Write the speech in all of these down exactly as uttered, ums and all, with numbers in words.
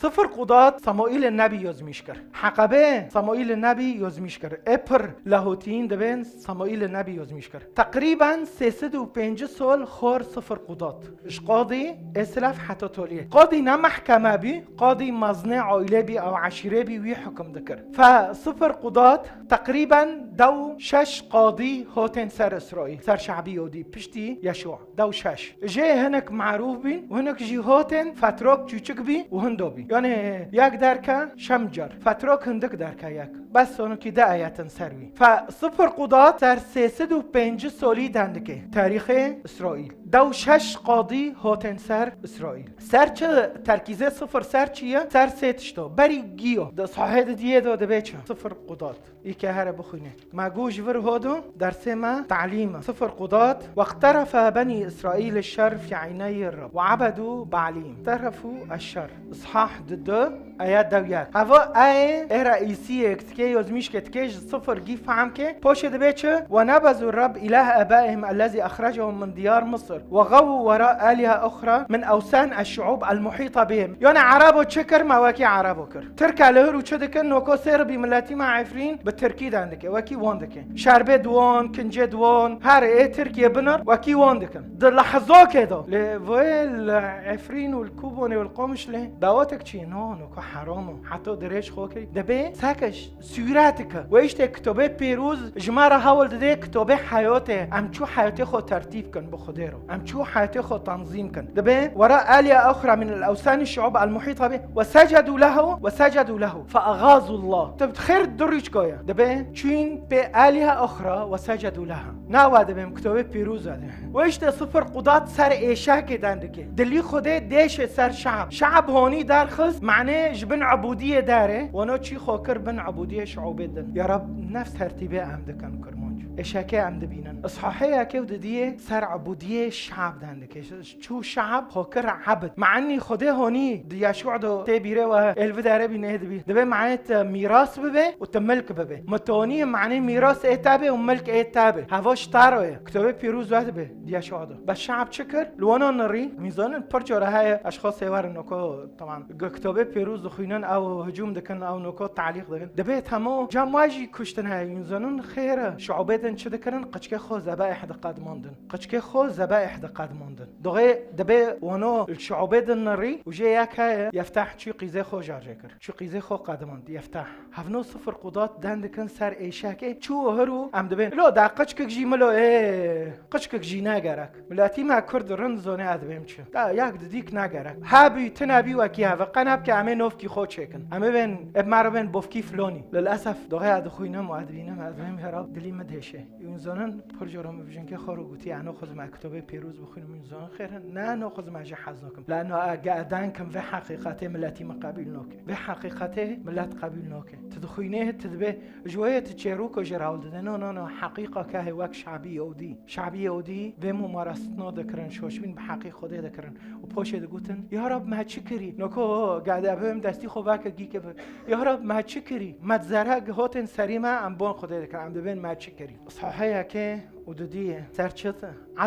Sifir Qudat Samuîl Nebî yozmîş kir. Heqebe Samuîl Nebî yozmîş kir. Ê pir lahûtiyîn dibên Samuîl Nebî yozmîş kir. Teqrîben sê sed û pêncî sol xor Sifir Qudat. Ji qadî ê silef heta toliyê. Qadî ne mehkeme bî, qadî mezinê aîlê bî, ew eşîrê bî, wî hukum dikir. Fe Sifir Qudat teqrîben dew şeş qadî hotên ser Îsraîl, ser şe'bî Yahûdî, piştî Yeşûa. Dew şeş. Jê hinek marûf bîn û hinek jî hotên fetrok çûçik bî û hindo bî. Yanî yek derke şem car. Fetrok hindik derke yek. Bes sonukî de ayetin ser wî. Fe Sifir Qudat ser sê sed û pêncî solî dendike. Tarîxê Îsraîl. Dew şeş qadî hotên ser Îsraîl. Ser çi terkîzê sifir ser çi ye? Ser sê tişto. Berî giyo. Di sahê di diyê do dibê çi? Sifir Qudat. Îke here bixwîne. Me got ji vir hodo dersê me talîm e. Sifir Qudat. Wexterefe benî Îsraîl şer fî eyneyî Reb. Ve ebedû Balîm. Terefû eşşer. Îshah di du, aya dew yek. Heva ayê ê reîsiyê, tikê yozmîşkê, tikê ji sifir gî fehm ke, poşê dibê çi? Ve nebezû Reb îleh ebaihim ellezî exrecehum min diyar Misir. Ve xewu wera alihe uxra min ewsan eşşuub elmuhîta bihim. Yani Erebo çi kir? Me wekî Erebo kir. Tirka li hir û çi dikin? Noko sê ribî miletî me Efrîn bi tirkî dendike. Wekî wan dikin. Şerbê di wan, kincê di wan, her ê Tirkiye binir, wekî wan dikin. Di lehzokê de. Lê vê li Efrîn û li Kubonê û li Qomişlê dawetek çi? No, noko heram o. Heta dirêj xwe kirî. Dibê seke Sûretike. Wê îşte kitobê pêroz ji me re hewl dide kitobê heyatê. Em çû heyatê xwe tertîb kin bi Xwedê re. Em çû heyatê xwe tanzîm kin. Dibê wera alihe uxra min el-ewsanî şuub el-muhîta bê ve secedû lehu ve secedû lehu fe exazullah. Tu xêr du rûçka ye. Dibê çûn pê alihe uxra ve secedû leha. Nawa dibêm kitobê pêroz e. Wê îşte Sifir Qudat ser êşekê dendike. Dilî Xwedê dêşê ser şe'b. Şe'b honî derxist, mane ji bin ubûdiyê derê, wano çî xwe kir bin ubûdiyê şi'ûbê din. Ya Rab, nefs tertîbê em dikin Kurmanc. Êşekê em dibînin. Îshahê yekê û didiyê ser ubûdiyê şe'b dendike. Çû şe'b xwe kir ebd. Me'enî Xwedê honî di Yeşû do tê bîrê we êl vi derê bî nê dibî. Dibê me'enê te mîras bibe û te milk bibe. Mitonî me'enê mîras ê te be û milk ê te be. Heva ji te re ye. Kitobê pîroz we dibe di Yeşû do. Bes şe'b çi kir? Li wana nirî, mîzanin pir cara heye, eşxasê werin oko, teman. Kitobê pîroz dixwînin, ew hicûm dikin, ew noko talîq dikin. Dibê hemo cem we jî kuştin heye, mîzanin xêr e. Şi'ûbê din çi dikirin? Qiçkê xwe zebaih diqedimandin. Qiçkê xwe zebaih diqedimandin. Doxê dibê wano li şi'ûbê din nirî û jê yek heye, Yeftah çû qîzê xwe jarjê kir. Çû qîzê xwe qedimand, Yeftah. Hevno Sifir Qudat den dikin ser êşekê, çû hir û em dibên. Lo da qiçkik jî milo, ê, qiçkik jî ne gerek. Miletî me Kurd rind zone ez dibêm çi. Da yek didîk ne gerek. Hebî, tune bî wekî heve, qenebke em ê novkî xwe çêkin. Em ê bên, ê me re bên bofkî filonî. Lilesef, doxê ez dixwînim û ez dibînim, ez dibêm hera dilî min dêşe. Hûn zanin, pir cara min bi jinkê xwe re gotî, eno xwe zima kitobê pêroz bixwînim, hûn zanin xêr in, ne eno xwe zima jê hez nakim. Lano ege ez den kim vê heqîqetê miletî min qebîl nake. Vê heqîqetê milet qebîl nake. Tu dixwînê, tu dibê, ji wê yê tu çêrûko jê re hewl dide. No, no, no, heqîqa kehê wek şabî Yahûdî. Şabî Yahûdî vê mumarastina dikirin, şoşbîn bi heqî Xwedê dikirin. Û poşê digotin, Ya Rab, me çi kirî? Noko, gade bim destî xwe veke gîke bi. Ya Rab, me çi kirî? Me zere hotên serî me, em bon Xwedê dikin, em dibên me çi kirî? Saheyeke û didiyê ser çi?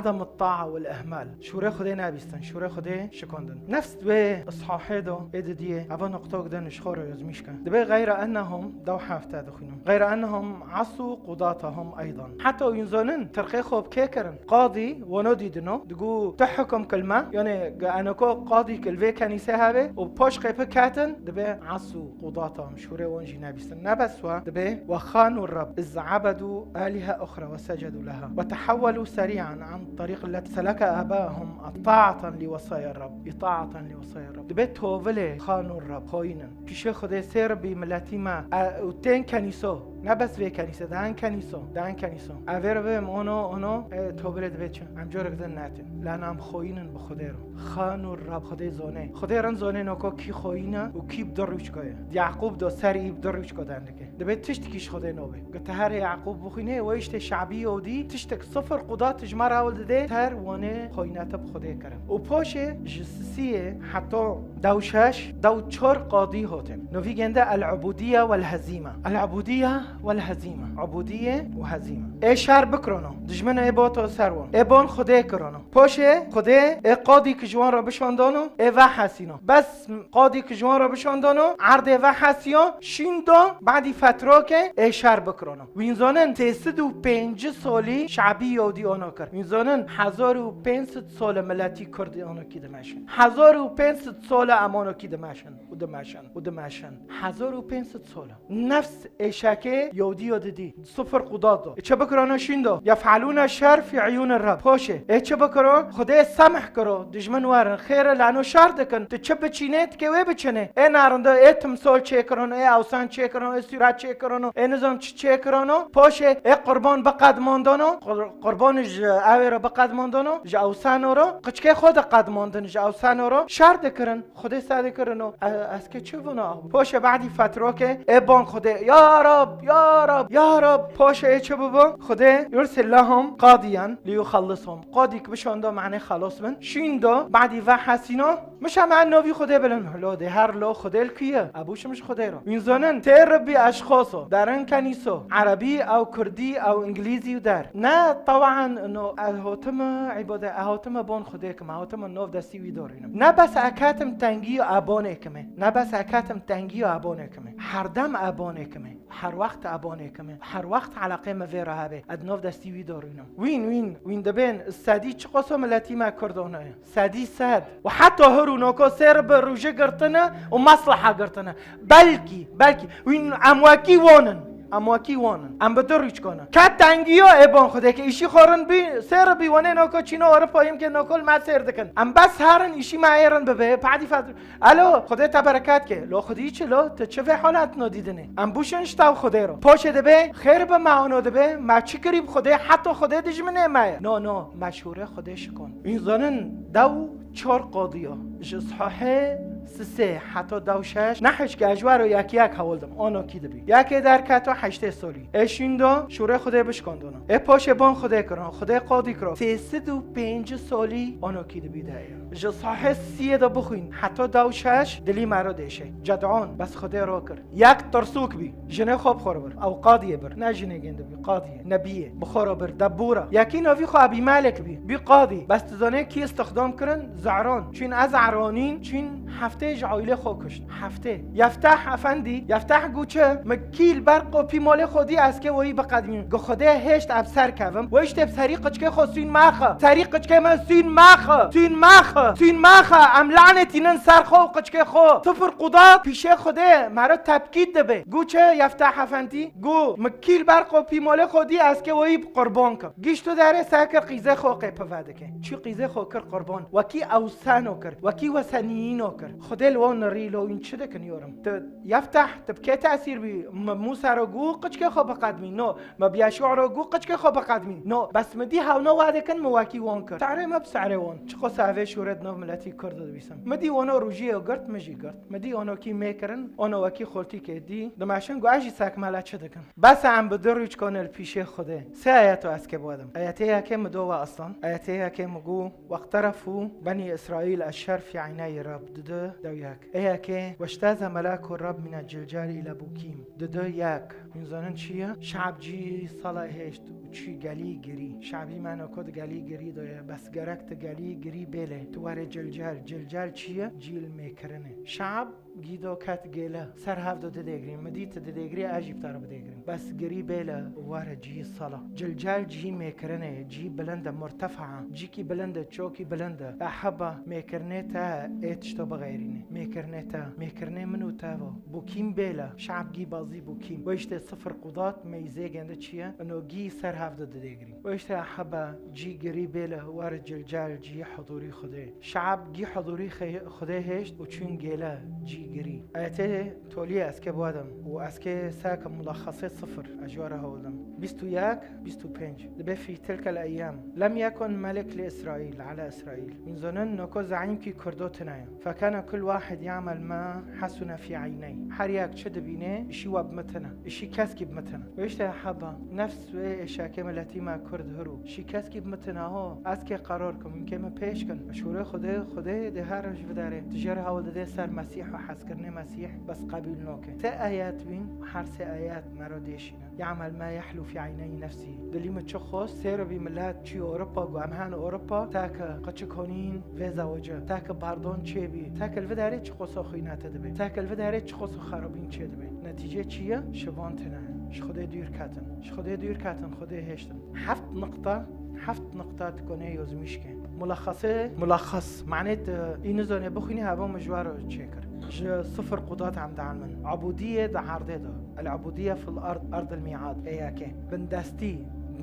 Edem ta'a û ihmal. Şûrê Xwedê nebîstin, şûrê Xwedê şikandin. Nefs wê sahê do ê didiyê, eva noqtok din ji xwe re yozmîş kin. Dibê gayra ennehum, dew hefte dixwînim. Gayra ennehum asû qudatahum eydan. Heta wîn zonin, tirqê xwe bi kê kirin? Qadî, wano dîdino, digu tu hukum kilme, yani ge enoko qadî kil vê kenîse hebe û poş qêpi ketin, dibê asû qudatahum, şûrê wan jî nebîstin. Ne bes wa, dibê, "Ve xanu Rab, iz abedû alihe uxra ve secedû leha. Ve tehewwelû serî'an an tariq llet seleke abahum ta'atan li vesaya Rab, ita'atan li vesaya Rab." Dibê tovilê xanu Rab, xoyînin. Pîşê Xwedê sê ribî miletî me, e, û tên kenîso. Ne bes vê kenîse, dan kenîso, dan kenîso. Evê re bim, ono, ono, e, tovilê dibê çi? Em corek din netin. Lana em xoyînin bi Xwedê re. Xanu Rab Xwedê zone. Xwedê rin zone noko kî xoyîne û kî bi du rûçka ye. Yaqûb do ser î bi du rûçka dendike. Divê tiştekî ji Xwedê nabê. Ku te her Yaqûb bixwînê, wê îştê şabî Yahûdî tiştek sifir qudat ji me re hewl didê, ter wanê xwînete bi Xwedê kirin. Û poşê ji sisiyê heta dew şeş, dew çar qadî hatin. Novî gende el-ubûdiye wel-hezîme. El-ubûdiye wel-hezîme. Ubûdiye û hezîme. Ê şer bikirano. Dijmin ê boto ser wan. Ê bon Xwedê kirano. Poşê Xwedê ê qadî ki ji wan re bişandano, ê vehesîno. Bes qadî ki ji wan re bişandano, erdê vehesiyo, şîn do, badî fetrokê ê şer bikirano. Wîn zanin, sê sed û pêncî salî şabî Yahûdî ana kir. Wîn zanin, hezar û pênc sed sal e miletî Kurd ana kî dimeşin. Hezar û pênc sed sal e em ana kî dimeşin û dimeşin û dimeşin. Hezar û pênc sed sal e. Nefs êşekê Yahûdiya didî. Sifir qudat do. Çi bikirano şîn do. Yef'elûne şer fî uyûnir Reb. Poşê. Ê çi bikiro? Xwedê semh kiro. Dijmin werin. Xêr e lano şer dikin. Tu çi biçînê, dikê wê biçinê. Ê narinda, ê timsol çêkirano, ê ewsan çêkirano, ê sûret çêkirano, ê nizam çi çêkirano. Poşê, ê qurban biqedmandano. Qur-, qurban ji ewê re biqedmandano. Ji ewsano re. Qiçkê xwe diqedmandin ji ewsano re. Şer dikirin. Xwedê sedê kirino. E, ez ke çi vuna? Poşe badî fetrokê, ê bon Xwedê, ya Rab, ya Rab, ya Rab. Poşe ê çi bibo? Xwedê yursil lehum qadiyan li yuxellishum. Qadîk bişando mane xelos bin. Şîn do, badî ve hesîno. Mişe me novî Xwedê bilin. Lo de her lo Xwedê li kuye. Ebû şim ji Xwedê ro. Wîn zonin, tê Rebî eşxoso, derin kenîso, Erebî ew Kurdî ew Îngilîzî û der. Ne, tewan no, ez hotime îbade, ez hotime bon Xwedê kim, ez hotime nov destî wî dorî. Ne bes ekatim tengî û ebonê kimê. Ne bes ekatim tengî û ebonê kimê. Her dem ebonê kimê. Her wext ebonê kimê. Her wext eleqê me vê re hebe. Ed nov destî wî dorînim. Wîn, wîn, wîn dibên sedî çiqoso miletî me Kurdone ye. Sedî sed. Û heta hir û noko sêr bi rûjê girtine û mesleha girtine. Belkî, belkî. Wîn em wekî wonin. Em wekî wan in. Em bi du rûçkan in. Ke tengiyo ê bon Xwedê ke îşî xwe rin bî, sêr bî, wanê noko çîno Ewropa yim ke nokol me sêr dikin. Em bes herin îşî me ê rin bibe, padî fed. Alo, Xwedê te bereket ke. Lo Xwedî çi lo? Te çi vê halatino dîdinê? Em bûşin ji tav Xwedê ro. Poşê dibe, xêr bi me ono dibe, me çi kirî bi Xwedê, heta Xwedê dijminê me ye. No, no, me şûrê Xwedê şikon. Înzanin dew çar qadiya. Ji sihê sisê heta dew şeş, ne hişke ez ji wero yek yek hewil dim. Ano kî dibî. Yekê derketo heştê solî. Ê şîndo şûrê Xwedê bişkandino. Ê poşê bon Xwedê kirin. Xwedê qadî kiro. Sê sed û pêncî solî ano kî dibî de ye. Ji sahê siyê de bixwîn. Heta dew şeş dilî mero dêşe. Ced'on. Bes Xwedê ro kir. Yek tirsûk bî. Jinê xwe bi xwe re bir. Ew qadiyê bir. Ne jinê gêndî bî. Qadiyê. Nebiyê. Bi xwe re bir. Debûra. Yekî navî xwe Ebîmelek bî. Bî qadî. Bes tu zanê kî îstixdam kirin? Ze'ron. Çûn ez Ze'ronîn. Çûn heftê ji aîlê xwe kuşt. Heftê. Yefteh Efendî. Yefteh got çi? Mi kî li ber qopî malê xwe dî ez kê weyî biqedmînim. Gu Xwedê hêşt ez bi ser kevim. Wê îştê bi serî qiçkê xwe sûn mexe. Serî qiçkê me sûn mexe. Sûn mexe. Sûn mexe. Em lanetînin ser xwe û qiçkê xwe. Sifir qudat pîşê Xwedê mero tepkît dibe. Gu çi Yeftah Efendî? Gu, mi kî li ber qopî malê xwe dî ez kê weyî bi qurban kim. Gişt û derê sekir qîzê xwe qê pive dike. Çû qîzê xwe kir qurban. Wekî ewseno kir. Wekî weseniyîno kir. Xwedê li wan nirî lo wîn çi dikin yorim? Tu Yeftah, tu bi kê tesîr bî? Mi Mûsa ro gu qiçkê xwe biqedmî? No. Mi bi Yeşû ro gu qiçkê xwe biqedmî? No. Bes mi dî hewna wade kin mi wekî wan kir. Serê me bi serê wan. Çiqo savê şûret nav miletî Kurd dibîsim. Mi dî wano rûjiyê girt, mi jî girt. Mi dî ono kî mêkirin, ono wekî xultîkê dî. Dimeşin gu ez jî sekmele çi dikim. Bes em bi du rûçkon li pîşê Xwedê. Sê ayeto ez kê biwedim. Ayetê yekê mi do we aslan. Ayetê yekê mi gu, Waqterefû benî Îsraîl eşşer fî eyneyî Reb. Dudu dew yek. Ê yekê, Weşteze melaku Reb mîne cilcal île bûkîm. Dudu yek. Hûn zanin çi ye? Şab cî sala hêşt û çî gelî girî. Şabî me noko di gelî girî de ye. Bes gerek di gelî girî bêle. Tu were cilcal. Cilcal çi ye? Cîl mêkirinê. Şab Gîdo ket gêle, ser hev do didêgrîn. Mi dît didêgrî, ez jî bi te re bidêgrîm. Bes girî bêle, were cihî sala. Cilcel cihî mêkirinê, cihî bilind e, murtefa. Cîkî bilind e, çokî bilind e. E heba, mêkirinê te ê tişto bixeyrînê. Mêkirinê te, mêkirinê min û te vo. Bûkîm bêle, şab gî bazî bûkîm. Wê îştê sifir qudat, meyzê gende çi ye? Ino gî ser Hevdu didê girî. Û işte heba cî girî bêle were cilcal cî hudûrî Xwedê. Şeab gî hudûrî xê-, Xwedê hêşt û çûn gêle cî girî. Ayetê toliyê ez kê biwadim û ez kê seke mulaxasê sifir ez ji we re hewldim. Bîst û yek, bîst û pênc. Dibe fî tilkel eyyam. Lem yekun melik li Îsraîl, ala Îsraîl. Hûn zonin noko zeîmkî Kurdo tune ye. Fekane kul wahid yamel ma hesune fî eyney. Her yek çi dibîne, îşî we bi min tune. Îşî keskî bi min tune. Û işte heba, nefs wê êşakê miletî me Kurd hir û. Îşî keskî bi min tune ho. Ez kê qeror kim, hûn kê min pêş kin. Şûrê Xwedê, Xwedê dê her ji vidarê. Tijêr hewl didê ser Mesîh û hezkirinê Mesîh, bes qebîl noke. Sê ayet bîn, her sê ayet me re dêşîne. Yamel ma yehlu fî eyney nefsî. Dilî min çi xwest, sêro bî milet çî Ewropa, gu em hen Ewropa, ta ke qeçik honîn vê zewece, ta ke bardon çêbî, ta ke li vê derê çi xwest xwînete dibe, ta ke li vê derê çi xwest xerabîn çêdibe. Netîce çi ye? Şivan tine. Ji Xwedê dûr ketin. Ji Xwedê dûr ketin, Xwedê hêştin. Heft niqta, heft niqta dikonê yozmîşke. Mulaxasê, mulaxas. Manê te, î nizonê bixwînî heva min ji we re çêkir. Ji sifir Qudat em dielmin. Ubudiyê di erdê de. El ubudiye fil ard, ard el miad. Ê yekê. Bindestî.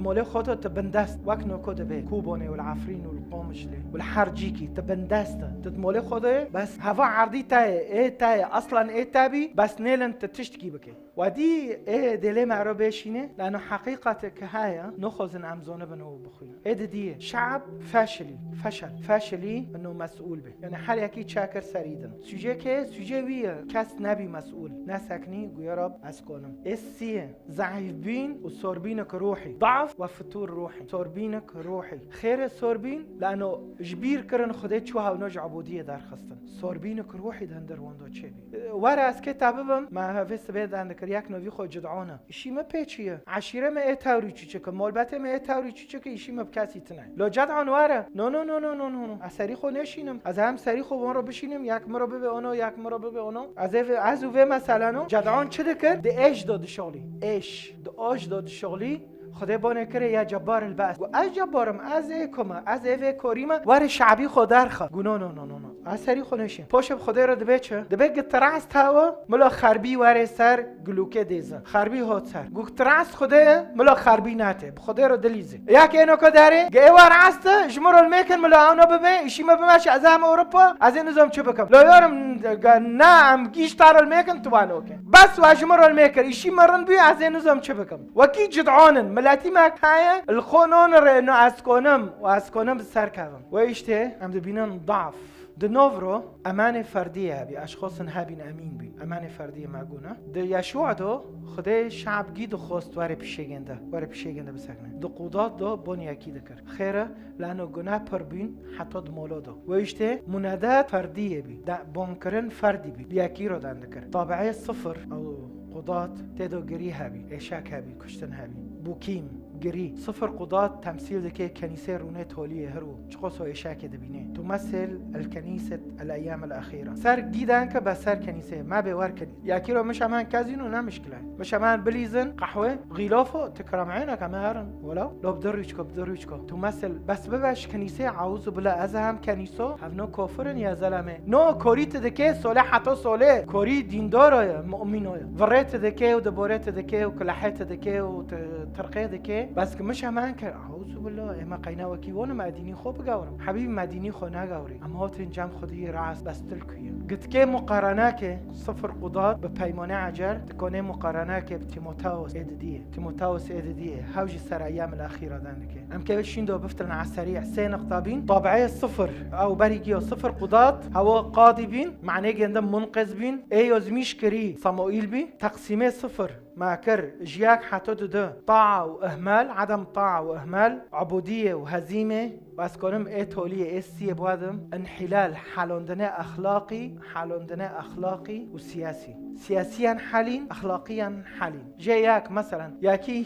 Molê xwe de tu bindest. Wek noko dibe. Kobanê û li Efrîn û li Qamişlê. Û li her cîkî. Tu bindest e. Tu di molê xwe de bes heva erdî te ye. Ê te ye. Aslan ê te bî. Bes nêlin tu tiştkî bike. Wedî ê dê lê me ero bêşîne. Lano heqîqetê ke heye. Nexwazin em zonibin û bixwînin. Ê didiyê, şeab feşilî, feşel, feşilî ino mesûl be. Yani her yekî çekir serî din. Sûcê kê? Sûcê wî ye, kes nebî mesûl. Neseknî, guya Rab ez konim. Ê siyê, zeîfbîn û sorbînik ruhî. Daf ve fitur ruhî. Sorbînik ruhî. Xêrê sorbîn, lano ji bîr kirin Xwedê çû hewno ji ubudiyê derxistin. Sorbînik ruhî di hundir wendo çêbî. Were ez kê te bibim, me hevê sibê dan dikir, yek novî xwe Cid'on e. Îşî me pê çi ye? Eşîre me ê tewrî çiçik e, molbetê me ê tewrî çiçik e, îşî me bi kesî tine. Lo Cid'on were. No, no, no, no, no, no, no. Ez serî xwe nêşînim. Ez hem serî xwe von re bişînim, yek min re bibe ono, yek min re bibe ono. Ez ê vê, ez û vê meseleno. Cid'on çi dikir? Di êş de dişolî. Êş. Di êş de dişolî. Xwedê bonê kire ya Cebbar el Bes. Got, ez Cebbar im, ez ê ku me, ez ê vê korî me, were şabî xwe derxe. Got, no, no, no, no, no. Ez serî xwe nêşînim. Poşê bi Xwedê re dibe çi? Dibe gitiras tawe, mila xerbî were ser gulûkê dêze. Xerbî hot ser. Got, gitiras Xwedê ye, mila xerbî nate. Bi Xwedê re dilîze. Ya ke êno ke derê, ge ê wa rast e, ji min re lmêkin, mila ewno bibe, îşî me bimeşe, ez em Ewropa, ez ê nizom çi bikim. Lo yorim, ge na em gîş ta re lmêkin, tu wa noke. Bes wa ji min re lmêkir, îşî me rind bû, ez ê nizom çi bikim. Wekî Cid'on in, miletî me heye, li xwe nonire ino ez konim û ez konim bi ser kevim. Wê îştê em dibînin daf. Di nov ro emanê ferdiyê hebî, eşxosin hebîn emîn bîn. Emanê ferdiyê me gûne. Di Yeşû do Xwedê şeab gî dixwest were pişêgên de, were pişêgên de bisekine. Di Qudat do bon yekî dikir. Xêre, lano guneh pir bîn, heta di molo do. Wê îştê munedet ferdiyê bî. De bonkirin ferdî bî. Bi yekî ro dan dikir. Tabi'ê sifir, ew Qudat tê do girî hebî, êşek hebî, kuştin hebî. Bûkîm, girî. Sifir Qudat temsîl dike kenîsê rûnê toliyê hir û çiqos o êşekê dibînê. Tumessil el kenîset el eyyam el exîra. Ser gî dan ke be ser kenîsê, me bê wer kenî. Yekî ro mişemen kezîn û ne mişkile. Mişemen bilîzin, qehwe, xîlofo, tikram eyneke me herin. Welaw, lo bi du rûçko, bi du rûçko. Tumessil, bes bibe ji kenîsê, auzu billah, ez hem kenîso, hevno kofirin ya zelame. No, korî ti dike, sole heto sole. Korî dîndoro ye, mu'mino ye. Virê ti dike û diborê ti dike û kilehê ti dike û ti-, tirqê dike. Bes ki mişemen kir, auzu billah, ê me qeyna wekî wonim, ez dînî xwe bigewrim. Hebîb, me dînî xwe negewrî. Em hatin cem Xwediyê rast, bes til ku ye. Gitkê muqareneke, sifir Qudat, bi peymane ecer, dikonê muqareneke bi Tîmoteos ê didiyê. Tîmoteos ê didiyê, hew jî ser eyyam el exîra dan dike. Em keve şîndo biftilin eserî, sê niqta bîn, tabi'ê sifir, ew berî giyo sifir Qudat, hewa qadî bîn, manê gende munqez bîn, ê yozmîş kirî, Samuîl bî, teqsîmê sifir. Ma kir, ji yek heta dudu, taa û ihmal, edem taa û ihmal, ubudiyê û hezîmê, bes konim ê toliyê, ê siyê biwadim, inhilal, halondine exlaqî, halondine exlaqî û siyasî. Siyasiyen halîn, exlaqiyen halîn. Jê yek, meselen, yekî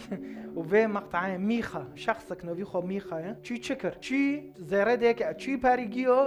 û vê meqtayê Mîxa, şexsek novî xwe Mîxa ye, çû çi kir? Çû zêre dêke, çû perî giyo,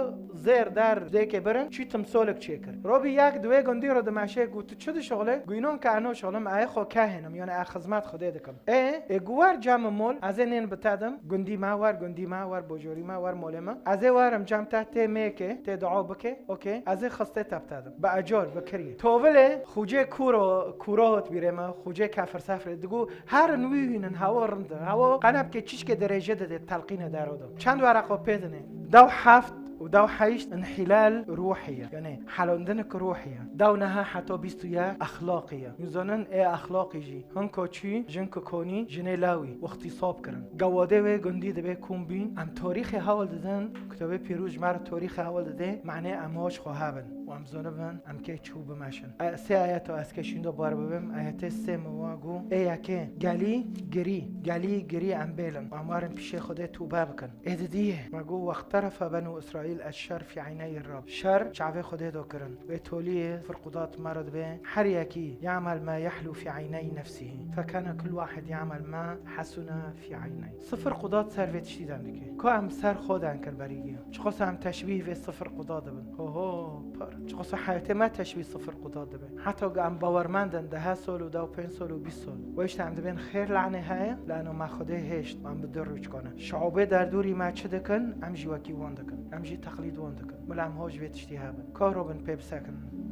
zêr der dêke birin, çû timsolek çêkir. Robî yek di wê gundî re dimeşe, got, tu çi dişixule? Got, înon ke eno şixulim, ez ê xwe kehênim, yani ez xizmet Xwedê dikim. Ê, ê got, wer ca Em mol, ez ê nên bi te dim, gundî me wer, gundî me wer, bojorî me wer, molê me. Ez ê werim cem te tê mêke, tê dua bike, okey. Ez ê xistê te bi te dim. Bi ecar, bi kiriyê. Tovilê, xucê kuro, kuro hot bîrê me, xucê kefir sefrê. Digu, herin wî hînin, hewa rind e. Hewa qenebke çişke derece de de telqîne dero do. Çend wereqo pê dinê? Dew heft û dew heşt inhilal ruhî ye. Yani, helondinik ruhî ye. Dew neha heta bîst û yek exlaqî ye. Hûn zanin ê exlaqî jî. Hinko çî, jinko konî, jinê lawî, û îxtîsab kirin. Gewadê wê gundî dibê kom bîn. Em tarîxê hewl didin, kitêbê pîroz ji me re tarîxê hewl didê, manê em hoj xwe hebin. Û em zonibin, em kê çû bimeşin. E, sê ayet û ez kê şîndo bar bibim, ayetê sê mi wa gu, ê yekê, gelî girî, gelî girî em bêlin. Em warin pîşê Xwedê tûbe bikin. Ê didiyê, me gu, wexterefe benû Îsraîl eşşer fî eyneyî Rab. Şer çavê Xwedê do kirin. Wê toliyê sifir qudat me re dibe. Her yekî ya'mel ma yehlu fî eyneyî nefsihî. Fekane kul wahid ya'mel ma hesune fî eyneyî. Sifir qudat ser vê tiştî den dike. Ku em ser xwe den kir berî giya. Çiqas em teşbîh vê sifir qudat dibin. Ho ho, par. Çiqas heyatê me teşbîh sifir qudat dibe. Heta ku em bawermend in, deh sol û deh û pênc sol û bîst sol. Wê işte em dibên xêr lanê heye, lano me Xwedê hêşt, em bi du rûçkane. Şiûbê derdûrî me çi dikin, em jî wekî wan dikin. Em jî teqlîd wan dikin. Mila em hoj vê tiştî hebin. Karo bin pê bisekinin.